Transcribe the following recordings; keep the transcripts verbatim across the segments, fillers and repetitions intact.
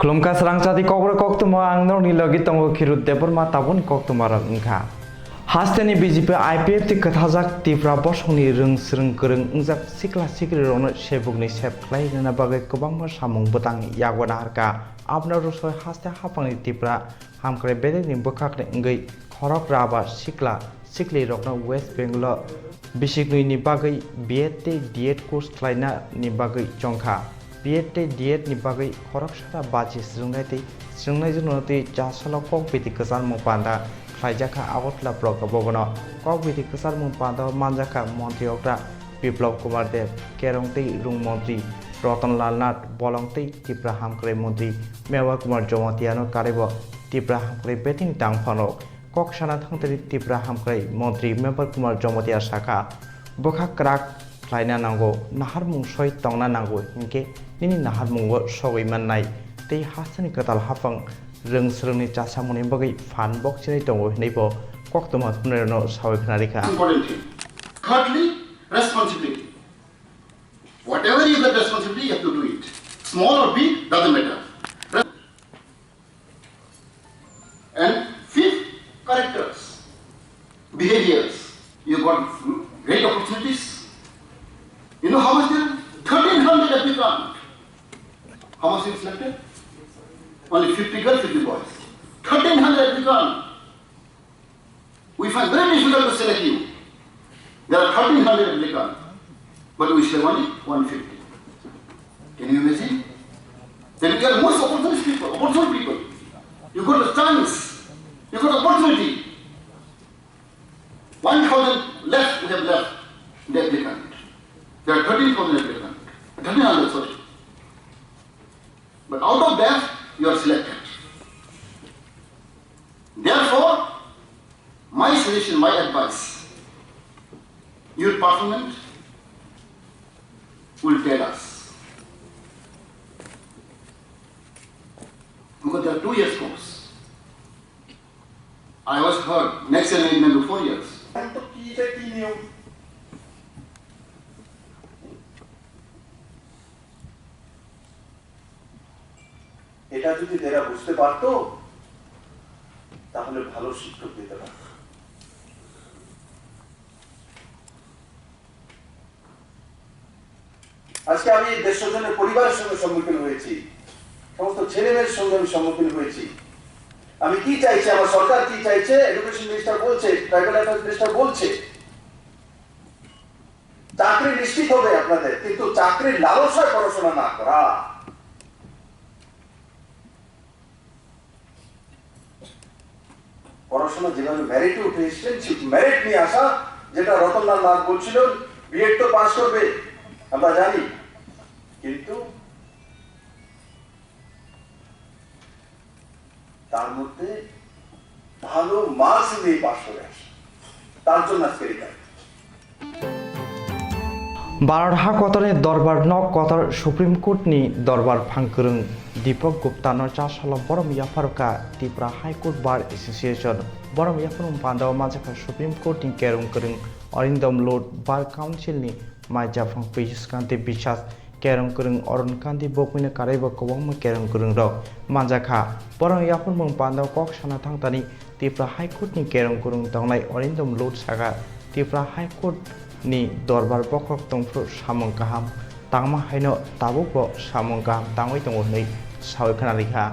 Khulumkha srangchati kokborok koktwma, ang norokni logi tongo Khirut Debbarma, tabukni koktwmarok wngkha. Hasteni B J P I P F T kwthajak Tipra bosongni rwng swrwng kwrwng wngjak sikla sikrirokno sebukni sep khlai rwna bagwi kwbangma samung bwtang yago naharkha. Abono rwsoi haste haphangni Tipra hamkrai bedekni bwkhakni wngwi khorok raba sikla siklirokno West Bengal o bisiknwini bagwi B Ed tei D Ed course khlainani bagwi chongkha. B Ed tei D Ed ni bagwi khoroksano bachi swrwngnai tei swrwngnaijwkno twi chasalo kokbiti kwcharmung panda khlaijakha Agartala Prog. Bobono kokbiti kwcharmung pandao manjakha montri okra Biplab Kumar Deb, Kerong tei Rung montri Ratan Lal Nath Bolong tei Tipra hamkrai montri Mewa Kumar Jamatia no karwibo Tipra hamkrai bedekni tangphano kok sana thangtari Tipra hamkrai montri Mewa Kumar Jamatia sakha, bwkha kwrak khlaina nango, naharmung soi tongna nango, hinkhe nini naharmungo sogwi mannai. Tei hasteni kwtal haphang rwng swrwngni chasamungni bagwi phan bokchinai tongo hinwi bo koktwma phunirokno sawi khna rikha. Important thing. Thirdly, responsibility. Whatever you get responsibility, you have to do it. Small or big, doesn't matter. And fifth, characters, behaviors. You got great opportunities. You know how much there are? Thirteen hundred applicants. How much you selected? Only fifty girls, fifty boys. Thirteen hundred applicants. We find very difficult to select you. There are thirteen hundred applicants, but we select only one fifty. Can you imagine? Then we are most opportunist people, opportune people. You got the chance, you got the opportunity. One thousand less we have left the applicant. There are thirteen thousand applicants. Thirteen hundred, sorry. But out of that, you are selected. Therefore, my suggestion, my advice, your performance will tell us. Because there are two years course. I was heard next year may be four years. এটা যদি তারা বুঝতে পারতো, তাহলে ভালো শিক্ষক দিতে পারতো। আজকে আমি দেড়শো জনের পরিবারের সঙ্গে সম্মুখীন হয়েছি, সমস্ত ছেলে মেয়ের সঙ্গে আমি সম্মুখীন হয়েছি। আমি কি চাইছি, আমার সরকার কি চাইছে, এডুকেশন মিনিস্টার বলছে, ট্রাইবাল অ্যাফেয়ার্স মিনিস্টার বলছে, চাকরি নিশ্চিত হবে আপনাদের, কিন্তু চাকরির লালসায় পড়াশোনা না করা। পড়াশোনা যেভাবে মেরিটে উঠে এসেছেন, ঠিক মেরিট নিয়ে আসা, যেটা রতনলাল নাথ বলছিলেন, বিএড তো পাস করবে, আমরা জানি, কিন্তু তার মধ্যে ভালো মার্কস নিয়ে পাস করে আসে, তার জন্য আজকের এই কাজ। Bharat ha kotorni dorbar nok kotor Supreme Court ni dorbar phangkwrwng Deepak Gupta no chasalo borom yapharkha Tripura High Court Bar Association. Borom yapharmung pandao manjakha Supreme Court ni kerong kwrwng Arindam Lod, Bar Council ni mai japhang Piyush Kanti Biswas, kerong kwrwng Arun Kanti bo buino karwibo kwbangma kerong kwrwng rok manjakha. Borok yapharmung pandao kok sana thangtani Tripura High Court ni kerong kwrwng tongnai Arindam Lod sakha, Tripura High Court ni dorbar bokhorok tongphuru samung kaham tangma haino tabukbo samung kaham tangwi tongo hwnwi sawi khna rikha.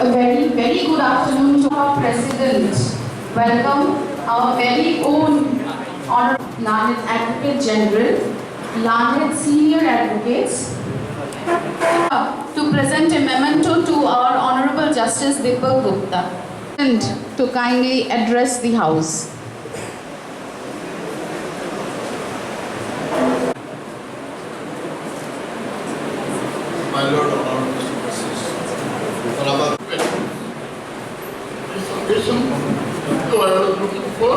A very, very good afternoon to our President. Welcome our very own Honorable Learned Advocate General, Learned Senior Advocates, to present a memento to our Honorable Justice Deepak Gupta. And to kindly address the House. My Lord, honorable Mister Justice. Another question. So I was looking for.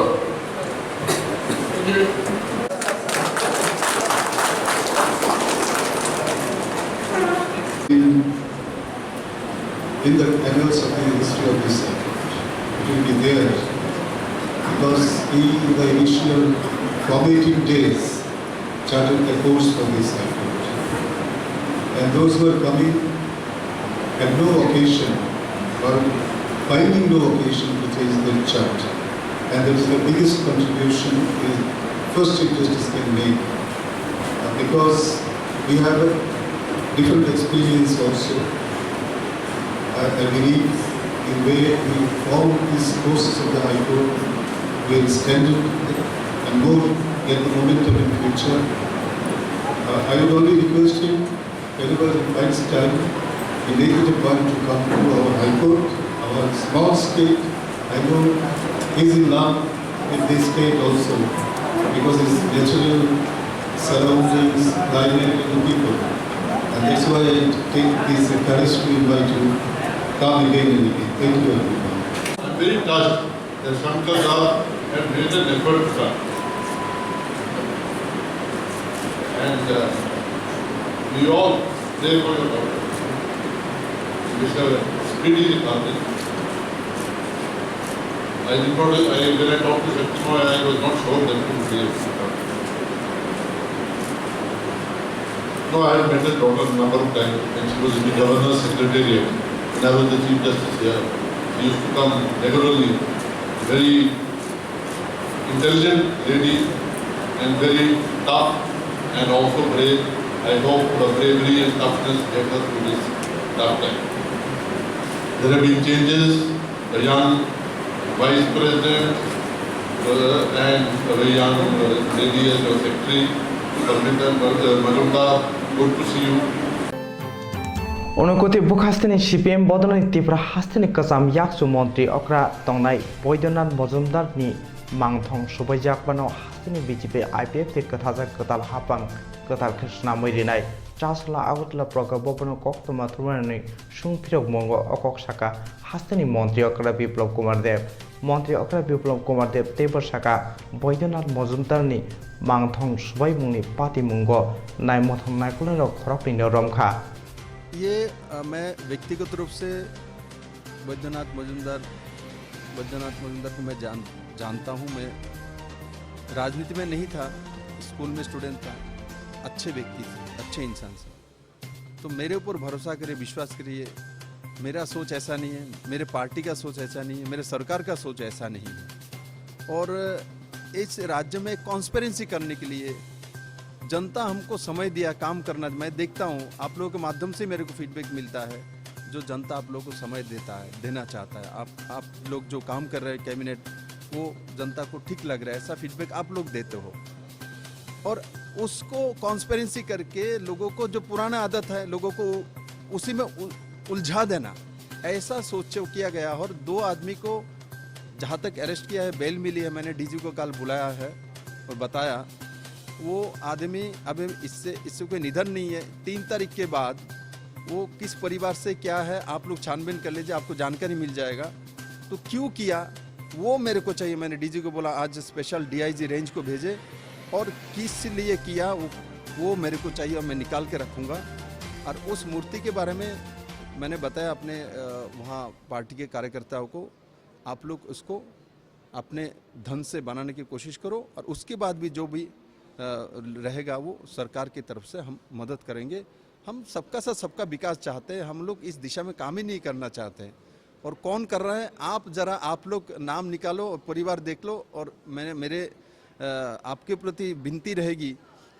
In, in the annals of the history of this circuit, it will be there because he, in the initial formative days, charted the course for this circuit. And those who are coming have no occasion or finding no occasion to change their chart. And that is the biggest contribution the first Chief Justice can make. Uh, because we have a different experience also. I, I believe the way we form these courses of the High Court will strengthen and more get the momentum in future. Uh, I would only request him, whenever he finds time, he make it a point to come to our High Court, our small state. I know he's in love with this state also because his natural surroundings, climate and people. And that's why I take this courage to invite you. Come again and again. Thank you, everyone. I'm very touched that Shankar Das has made an effort to come. And, uh, we all pray for your daughter. Wish her a speedy recovery. I did not, I, when I talked to Shakti Moy, I was not sure that he would be able to come. No, I have met her daughter a number of times when she was in the governor's secretariat. When I was the Chief Justice here, she used to come regularly. Very intelligent lady and very tough and also brave. I hope the bravery and toughness get her through this tough time. There have been changes. A young vice president, uh, and a very young, uh, lady as your secretary, Pavlita Maj-, uh, Majumdar. Good to see you. Unakoti bwkhasteni C P M bodolni Tripura hasteni kwcham yakchu montri okra tongnai Boidyanath Majumdarni mangthong subaijak phano hasteni B J P I P F T kwthajak kwtal hapang kwtal khe swnamwi rinai Chasla Agartala proka bobono koktwma thumnani sungphirok mungo o kok saka hasteni montri okra Biplab Kumar Deb. Montri okra Biplab Kumar Deb teibo saka Boidyanath Majumdarni mangthong subaimungni patimungo naimwthang naikolnairok khoroknwino romkha. ये, अ, मैं व्यक्तिगत रूप से बैद्यनाथ मजूमदार, बैद्यनाथ मजूमदार को मैं जान-, जानता हूँ। मैं राजनीति में नहीं था, स्कूल में स्टूडेंट था। अच्छे व्यक्ति थे, अच्छे इंसान थे। तो मेरे ऊपर भरोसा करिए, विश्वास करिए। मेरा सोच ऐसा नहीं है, मेरे पार्टी का सोच ऐसा नहीं है, मेरे सरकार का सोच ऐसा नहीं है। और इस राज्य में कॉन्स्पिरेसी करने के लिए जनता हमको समय दिया काम करना। मैं देखता हूँ, आप लोगों के माध्यम से मेरे को फीडबैक मिलता है, जो जनता आप लोगों को समय देता है, देना चाहता है। आप, आप लोग जो काम कर रहे हैं कैबिनेट, वो जनता को ठीक लग रहा है, ऐसा फीडबैक आप लोग देते हो। और उसको कॉन्स्पिरेसी करके लोगों को, जो पुराना आदत है, लोगों को उसी में उ-, उलझा देना, ऐसा सोच के किया गया। और दो आदमी को जहाँ तक अरेस्ट किया है, बेल मिली है, मैंने डीजी को कल बुलाया है और बताया, वो आदमी अभी इससे, इससे कोई निधन नहीं है। तीन तारीख के बाद वो किस परिवार से क्या है, आप लोग छानबीन कर लीजिए, आपको जानकारी मिल जाएगा। तो क्यों किया, वो मेरे को चाहिए। मैंने डीजी को बोला, आज स्पेशल डीआईजी रेंज को भेजे और किस लिए किया, वो, वो मेरे को चाहिए और मैं निकाल के रखूँगा। और उस मूर्ति के बारे में मैंने बताया अपने, अ, वहाँ पार्टी के कार्यकर्ताओं को, आप लोग उसको अपने धन से बनाने की कोशिश करो और उसके बाद भी जो भी, अ, रहेगा वो सरकार की तरफ से हम मदद करेंगे। हम सबका साथ सबका विकास चाहते हैं, हम लोग इस दिशा में काम ही नहीं करना चाहते हैं। और कौन कर रहा है, आप ज़रा आप लोग नाम निकालो और परिवार देख लो और मैंने, मेरे, अ, आपके प्रति विनती रहेगी,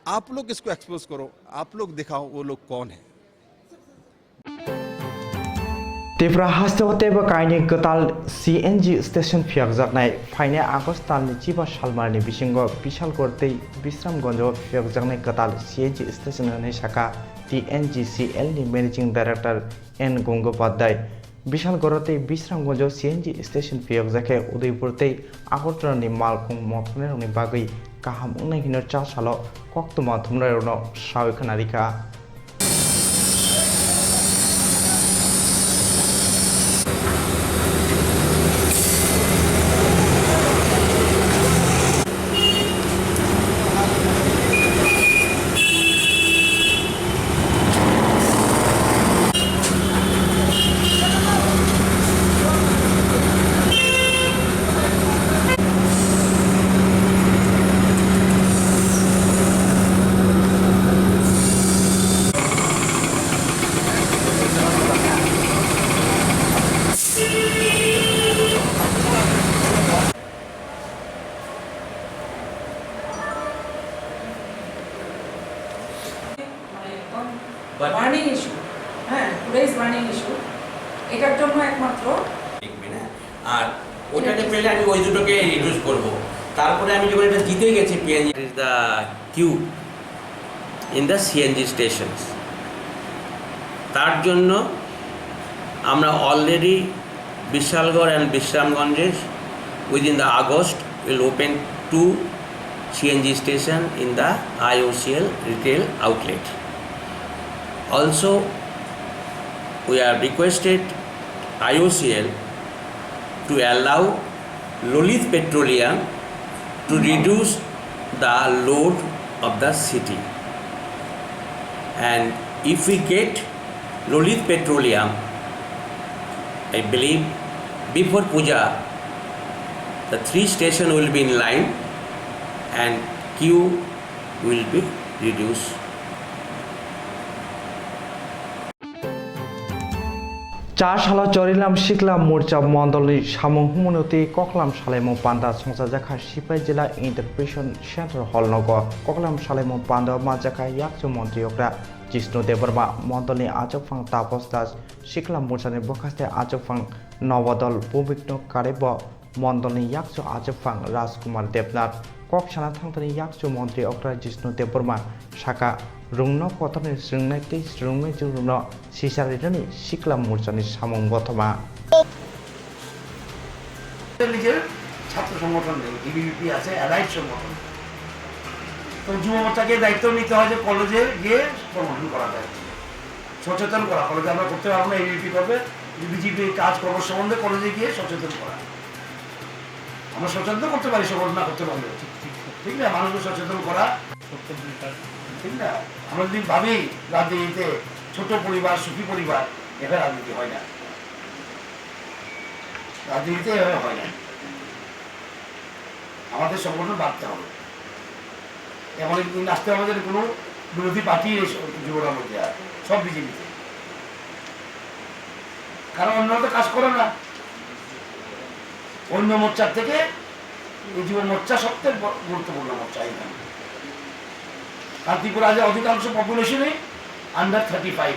आप लोग इसको एक्सपोज करो, आप लोग दिखाओ वो लोग कौन है। Tripura haste o teibo kainwi kwtal C N G station phiyokjaknai. Phainai August talni chiba salmarni bisingo Bishalgarh tei Bisramganj o phiyokjaknai kwtal C N G station hwnwi sakha T N G C L ni Managing Director N Gangopadhyay. Bishalgarh tei Bisramganj o C N G station phiyokjakhe Udaipur tei Agartala ni malkhung mothornairokni bagwi kaham wngnai hwnwi cha salo koktwma thumnairokno sawi khna rikha. Burning issue. হ্যাঁ, today is burning issue. এটার জন্য একমাত্র দেখবে না। আর ওটাতে পেলে আমি ওই দুটোকে রিডিউস করব। তারপরে আমি যখন এটা জিতে গেছি PNG, is the queue in the CNG stations. তার জন্য আমরা অলরেডি বিশালগড় অ্যান্ড বিশ্রামগঞ্জে within the August will open two CNG station in the IOCL retail outlet. Also, we are requested IOCL to allow Lalit Petroleum to reduce the load of the city. And if we get Lalit Petroleum, I believe before Puja, the three station will be in line and queue will be reduced. Char salo Chorilam Sikla Morcha Mondolni samung humano tei koklam salaimung panda songchajakha Sipai Jila Interpretation Center Hall nogo. Koklam salaimung panda manjakha yakchu montri okra Jishnu Debbarma, mondolni achukphang Tapos Das, Sikla Morchani bwkhaste achukphang Nobodol Bhumikno karwibo mondolni yakchu achukphang Rajkumar Debnath, kok sana thangthani yakchu montri okra Jishnu Debbarma saka, rungno kotorni srwngnai tei srwngmai jwrwngno sisa rinani Sikla Morchani samung bothoma. নিজের ছাত্র সংগঠন নেই, এবিভিপি আছে, অ্যালাইড সংগঠন। তো যুব মোর্চাকে দায়িত্ব নিতে হয় যে কলেজে গিয়ে সংগঠন করা যায়, সচেতন করা। কলেজে আমরা করতে পারবো না, এবিভিপি করবে, বিজেপি কাজ কর্ম সম্বন্ধে কলেজে গিয়ে সচেতন করা। আমরা সচেতন করতে পারি, সংগঠন না করতে পারলেও, ঠিক না? মানুষকে সচেতন করা, ঠিক না? আমরা যদি ভাবি রাজনীতিতে ছোট পরিবার, সুখী পরিবার, এভাবে রাজনীতি হয় না, রাজনীতিতে এভাবে হয় না। আমাদের সংগঠন বাড়তে হবে, এমন একদিন আসতে হবে যেন কোনো বিরোধী পার্টি এই স-, যুবরার মধ্যে আর সব বিজেপিতে, কারণ অন্যরা তো কাজ করে না। অন্য মোর্চার থেকে এই যুব মোর্চা সবথেকে ব-, গুরুত্বপূর্ণ মোর্চা এখানে। কারণ ত্রিপুরা যে অধিকাংশ পপুলেশনই আন্ডার থার্টি ফাইভ।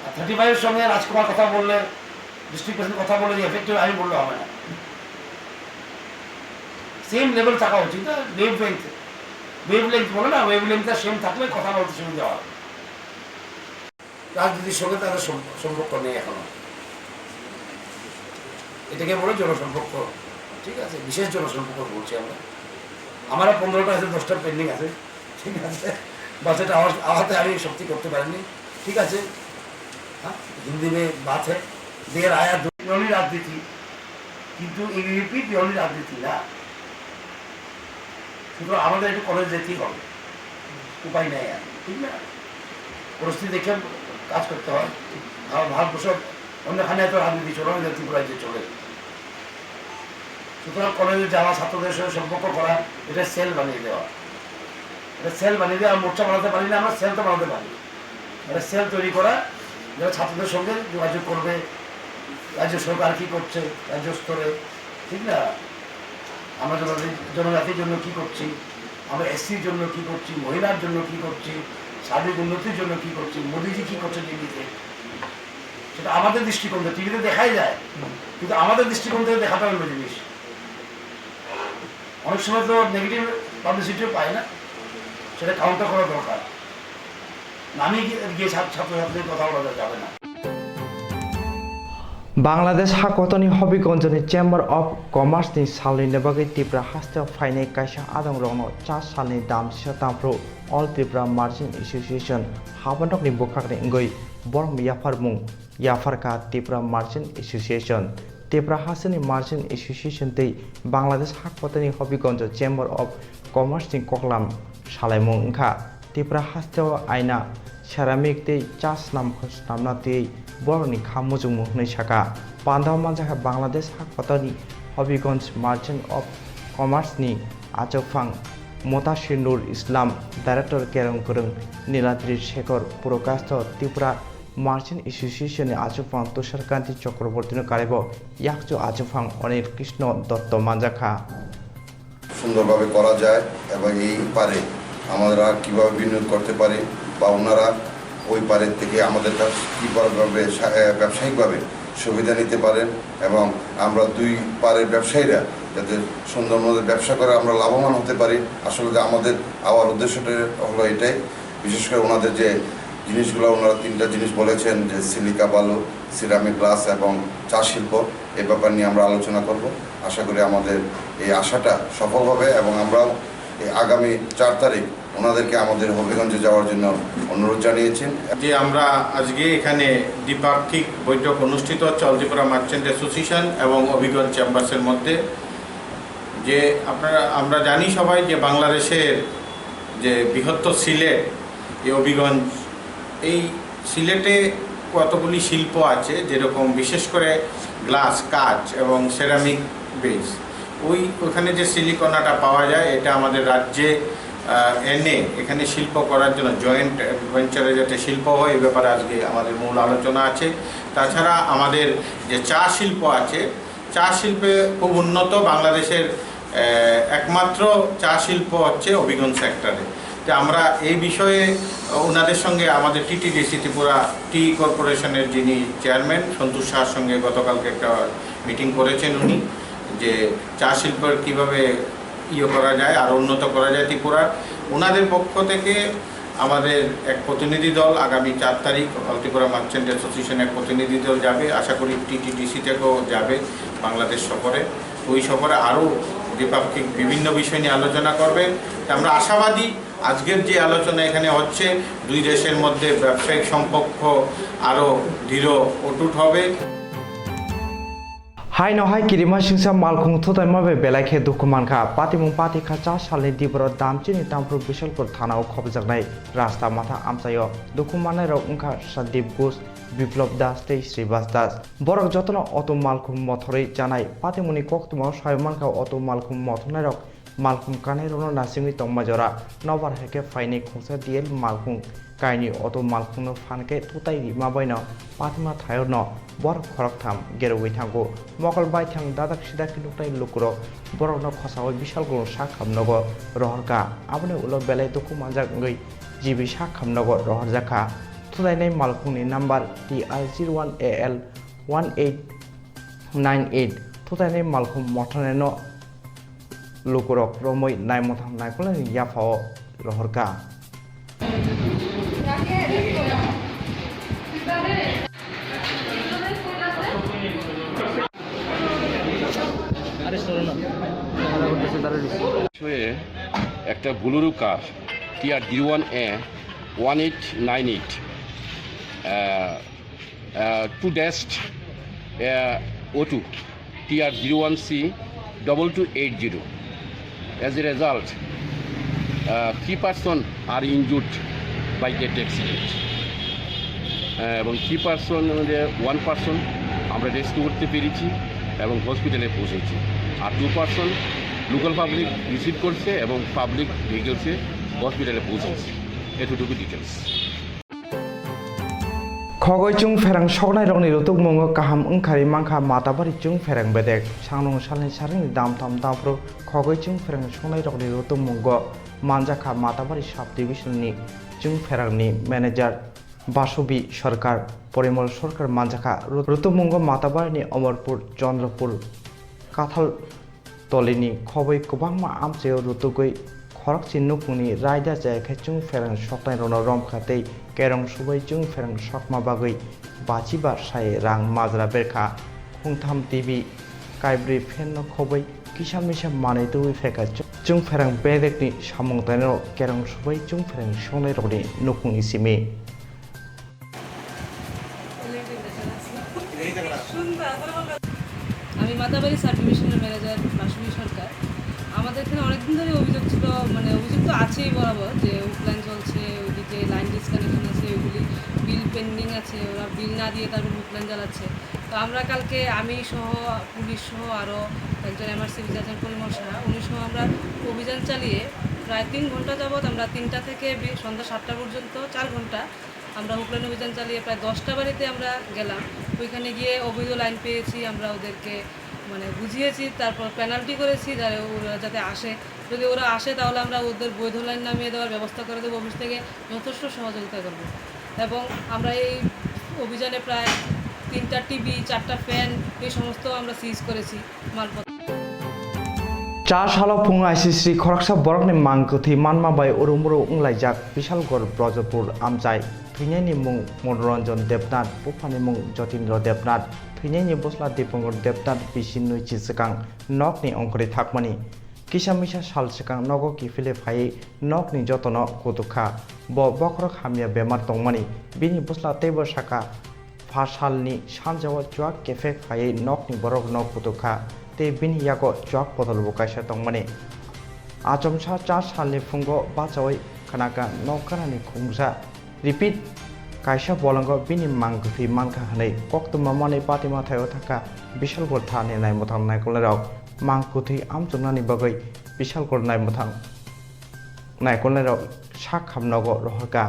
আর থার্টি ফাইভের সঙ্গে রাজকুমার কথা বললে, ডিস্ট্রিক্ট প্রেসিডেন্ট কথা বললে যে এফেক্টিভ আমি বললে হবে না। সেম লেভেল থাকা উচিত, না? ওয়েভ লেন্থ, ওয়েভ লেন্থ বলে না, ওয়েভ লেন্থটা সেম থাকলে কথা বলতে সুবিধা হয়। রাজনীতির সঙ্গে তাদের সম-, সম্পর্ক নেই এখনো। এটাকে বলে জনসম্পর্ক, ঠিক আছে, বিশেষ জনসম্পর্ক বলছি আমরা। আমারও পনেরোটা আছে, দশটা পেন্ডিং আছে, ঠিক আছে, বাজেট আওয়া-, আওয়াতে আমি সত্যি করতে পারিনি, ঠিক আছে। হ্যাঁ, হিন্দি মে বাত হ্যায়, দের আয়া দু-, পিওরলি রাজনীতি, কিন্তু এবিভিপি পিওরলি রাজনীতি না। সুতরাং আমাদের একটু কলেজ যেতেই হবে, উপায় নেই আর, ঠিক না? পরিস্থিতি দেখে কাজ করতে হয়। আর ভারতবর্ষ অন্যখানে এত রাজনীতি চলে না, ত্রিপুরায় যে চলে। সুতরাং কলেজে যাওয়া, ছাত্রদের সঙ্গে সম্পর্ক করা, এটা সেল বানিয়ে দেওয়া, এটা সেল বানিয়ে দেওয়া। মোর্চা বানাতে পারি না আমরা, সেল তো বানাতে পারি। একটা সেল তৈরি করা, যারা ছাত্রদের সঙ্গে যোগাযোগ করবে, রাজ্য সরকার কী করছে রাজ্য স্তরে, ঠিক না? আমরা জনজাতি, জনজাতির জন্য কী করছি, আমরা এসসির জন্য কী করছি, মহিলার জন্য কী করছি, সার্বিক উন্নতির জন্য কী করছি, মোদিজি কী করছে দিল্লিতে, সেটা আমাদের দৃষ্টিকোণ থেকে, টিভিতে দেখাই যায়, কিন্তু আমাদের দৃষ্টিকোণ থেকে দেখাটা অন্য জিনিস। অনেক সময় তো নেগেটিভ পাবলিসিটিও পায় না, সেটা কাউন্টার করা দরকার। নামে গিয়ে, গিয়ে ছাত্র, ছাত্রছাত্রীর কথা বলা যাবে না। Bangladesh hakotoni Hobigonjoni Chamber of Commerce ni salni ni bagwi Tripura hasteo phainai kaisa adongrokno cha salni dam sisa tamphru All Tripura Merchant Association habanokni bwkhakni wngwi borom yapharmung yapharkha Tripura Merchant Association. Tripura hasteni Merchant Association tei Bangladesh hakotoni Hobigonjo Chamber of Commerce ni koklam salaimung wngkha. Tripura hasteo aina, ceramic tei cha swnam kho swnamna twiwi borokni kha muchungmung hwnwi sakha. Pandao manjakha Bangladesh hakotoni Hobigonj Merchant of Commerce ni achukphang Mutasir Nur Islam, Director Kerong Kwrwng, Niladri Shekhar, Purokastho, Tripura Merchant Association ni achukphang Tushar Kanti Chakraborty no karibo yakchu achukphang Onil Krishna Dotto manjakha. সুন্দরভাবে করা যায় এবং এই পারে আমরা কিভাবে বিনিয়োগ করতে পারি বা ওনারা ওই পারের থেকে আমাদের কাছ কীভাবে সা-, এ, ব্যবসায়িকভাবে সুবিধা নিতে পারেন এবং আমরা দুই পারের ব্যবসায়ীরা যাতে সুন্দর মতো ব্যবসা করে আমরা লাভবান হতে পারি। আসলে যে আমাদের আওয়ার উদ্দেশ্যটা হলো এটাই। বিশেষ করে ওনাদের যে জিনিসগুলো, ওনারা তিনটা জিনিস বলেছেন, যে সিলিকা বালু, সিরামিক গ্লাস এবং চা শিল্প, এই ব্যাপার নিয়ে আমরা আলোচনা করব। আশা করি আমাদের এই আশাটা সফল হবে এবং আমরাও এই আগামী চার তারিখ ওনাদেরকে আমাদের হবিগঞ্জে যাওয়ার জন্য অনুরোধ জানিয়েছেন। যে আমরা আজকে এখানে দ্বিপাক্ষিক বৈঠক অনুষ্ঠিত হচ্ছে অল ত্রিপুরা মার্চেন্ট অ্যাসোসিয়েশন এবং হবিগঞ্জ চেম্বার্সের মধ্যে। যে আপনারা, আমরা জানি সবাই যে বাংলাদেশের যে বৃহত্তর সিলেট, এই হবিগঞ্জ, এই সিলেটে কতগুলি শিল্প আছে, যেরকম বিশেষ করে গ্লাস, কাচ এবং সেরামিক বেস। ওই ওখানে যে সিলিকনাটা পাওয়া যায়, এটা আমাদের রাজ্যে, আহ, এনে এখানে শিল্প করার জন্য, জয়েন্ট ভেঞ্চারে যাতে শিল্প হয়, এই ব্যাপারে আজকে আমাদের মূল আলোচনা আছে। তাছাড়া আমাদের যে চা শিল্প আছে, চা শিল্পে খুব উন্নত বাংলাদেশের, আহ, একমাত্র চা শিল্প হচ্ছে হবিগঞ্জ সেক্টরে। তো আমরা এই বিষয়ে ওনাদের সঙ্গে, আমাদের টিটিডিসি, ত্রিপুরা টি কর্পোরেশনের যিনি চেয়ারম্যান সন্তোষ শাহর সঙ্গে গতকালকে একটা মিটিং করেছেন উনি, যে চা শিল্পের কীভাবে ইয়ে করা যায়, আরও উন্নত করা যায় ত্রিপুরার। ওনাদের পক্ষ থেকে আমাদের এক প্রতিনিধি দল আগামী চার তারিখ অল ত্রিপুরা মার্চেন্ট অ্যাসোসিয়েশন এক প্রতিনিধি দল যাবে, আশা করি টিটিডিসি থেকেও যাবে বাংলাদেশ সফরে। ওই সফরে আরও দ্বিপাক্ষিক বিভিন্ন বিষয় নিয়ে আলোচনা করবেন। তা আমরা আশাবাদী আজকের যে আলোচনা এখানে হচ্ছে, দুই দেশের মধ্যে ব্যবসায়িক সম্পর্ক আরও দৃঢ় অটুট হবে। Haino hai kirima singsa malkhung thutaima bai belai khe dukhu mankha. Patimung pati kha cha salni diboro damchini Tampru Bisalpur thana o khopjaknai rasta matha amchaio dukhu mannairok wngkha Sandeep Ghosh, Biplop Das tei Sribas Das. Borok jotono auto malkhung mothorwi chanai patimungni koktwmao sai mankha auto malkhung mothornairok malkhung kanairokno nasimwi tongma jora. Nobar hai khe phainai khungsa D L malkhung kainwi auto malkhungno phan khe thutai rima baino patima thairokno borok khoroktham gerogwi thango. Mokol baithang dadak sidak khe nuknai lukurok borokno khosaui Bisalpur sak hamnogo rohorkha. Aboni ulo belai dukhu manjak wngwi G B sak hamnogo rohorjakha. Thutainai malkhungni number T R zero one A L one eight nine eight. Thutainai malkhung mothornaino lukurok romwi naimwthang naikolnani yaphao rohorkha. হয়ে একটা বুলেরো কার T R zero one A one eight nine eight, uh, uh, two dash, uh, O two, T R zero one C double two eight zero. As a result, uh, three person are injured by that accident. Uh, এবং three person মধ্যে one person আমরা rescue করতে পেরেছি এবং হসপিটালে পৌঁছেছি। আর two person local public receive করছে এবং পাবলিক ভেহিকলসে হসপিটালে পৌঁছেছে। এতটুকু details. Khogoi chwng pherang soknairokni rutwkmungo kaham wngkharwi mankha Matabari chwng pherang bedek. Sangrung salni saringni damtham damphru khogoi chwng pherang soknairokni rutwkmungo manjakha Matabari sub division ni chwng pherangni manager Basobi Sarkar, Porimol Sarkar manjakha. Rut-, rutwkmungo Matabarini Omorpur, Chandrapur, Kathal tolini khoboi kwbangma amchaio rutugwi khorokchi nukhungni raida chaya khe chwng pherang soknairokno romkha tei kerong subai chwng pherang sokma bagwi bachiba sai rang majra berkha. Khungtham T V, kaibrwi fan no khoboi kisa misa manwi twiwi phaikha chwng pherang bedekni samung tainwk kerong subai chwng pherang soknairokni nukhungni simi. আমি মাতাবাড়ি সাব ডিভিশনের ম্যানেজার মাসুমি সরকার। আমাদের এখানে অনেকদিন ধরে অভিযোগ ছিল, মানে, অভিযোগ তো আছেই বরাবর, যে হুকলাইন চলছে, ওইদিকে লাইন ডিসকানেকশন আছে, ওইগুলি বিল পেন্ডিং আছে, ওরা বিল না দিয়ে তারপর হুকলাইন চালাচ্ছে। তো আমরা কালকে আমি সহ, পুলিশ সহ আরও একজন এমআরসি ইনচার্জ পরিমল সাহা, উনি সহ আমরা অভিযান চালিয়ে প্রায় তিন ঘন্টা যাবৎ আমরা তিনটা থেকে বি-, সন্ধ্যা সাতটা পর্যন্ত চার ঘন্টা আমরা হেল্পলাইন অভিযান চালিয়ে প্রায় দশটা বাড়িতে আমরা গেলাম। ওইখানে গিয়ে অবৈধ লাইন পেয়েছি, আমরা ওদেরকে মানে বুঝিয়েছি, তারপর পেনাল্টি করেছি যারা ওরা যাতে আসে। যদি ওরা আসে তাহলে আমরা ওদের বৈধ লাইন নামিয়ে দেওয়ার ব্যবস্থা করে দেবো, অফিস থেকে যথেষ্ট সহযোগিতা করব। এবং আমরা এই অভিযানে প্রায় তিনটা টিভি, চারটা ফ্যান, এই সমস্ত আমরা সিজ করেছি মালপত্র। Char salo phung aisisri khoroksa borokni mang kwthwi manma bai urumuru wnglaijak Bishalgarh Brajapur amchai. Thwinaini mung Monoranjan Debnath, buphani mung Jotindra Debnath. Thwinaini bwsla Dipankar Debnath bisi nwichi swkang nokni ongkhorwi thakmani. Kisa misa sal swkang nogo kiphilwi phaiwi nokni jotono kutuk kha. Bo bokhorok hamya bemar tongmani. Bini bwsla teibo sakha, pha salni sanjao chuak kephek phaiwi nokni borokno kutuk kha, tei bini yago chuak bodolbo kaisa tongmani. Achomsa char salni phungo bachaui khnakha nok ganani khungsa. Repeat, kaisa bolongo bini mang kwthwi mankha hwnwi koktwma manwi patima thaio thangkha Bishalgarh thani naimwthang naikolnairok. Mang kwthwi amchuknani bagwi Bishalgarh naimwthang naikolnairok sak hamnogo rohorkha.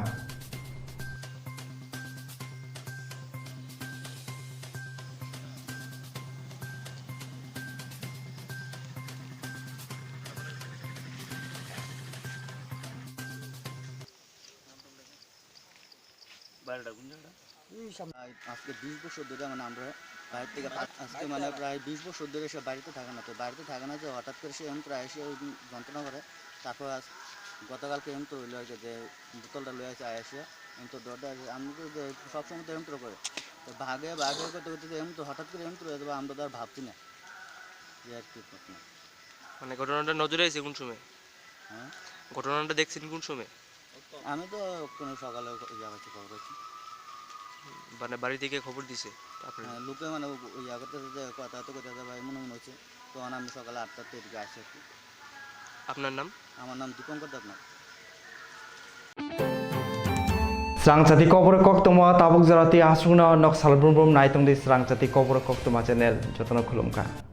আজকে বিশ বছর ধরে মানে আমরা বাইরে থেকে পা-, আজকে মানে প্রায় বিশ বছর ধরে সে বাড়িতে থাকে না। তো বাড়িতে থাকে না, যে হঠাৎ করে সে এমন করে এসে ওই যন্ত্রণা করে। তারপর আজ গতকালকে এমন তো হইলো আর কি, যে বোতলটা লয়ে আসে, আয় আসে এমন তো ডরটা আসে। আমি তো যে সবসময় তো এমন তো করে, তো ভাগে ভাগে করতে করতে তো এমন তো হঠাৎ করে এমন তো হয়ে যাবে, আমরা তো আর ভাবছি না যে আর কি ঘটনা। মানে ঘটনাটা নজরে আইছে কোন সময়? হ্যাঁ? ঘটনাটা দেখছেন কোন সময়? আমি তো কোনো সকালে ইয়া হচ্ছে, খবর হচ্ছে। মানে বাড়ি থেকে খবর দিছে আপনার? হ্যাঁ, লোকে মানে ও-, ইয়া করতেছে যে কথা তো কথা ভাই মনে মনে হচ্ছে। তখন আমি সকালে আটটার তো এদিকে আসি আর কি। আপনার নাম? আমার নাম দীপঙ্কর Debnath. Srangchati kobor koktwma tabuk jora tei aswkno nok sal brum brum nai tongdi Srangchati kobor koktwma channel, jotono khulumkha.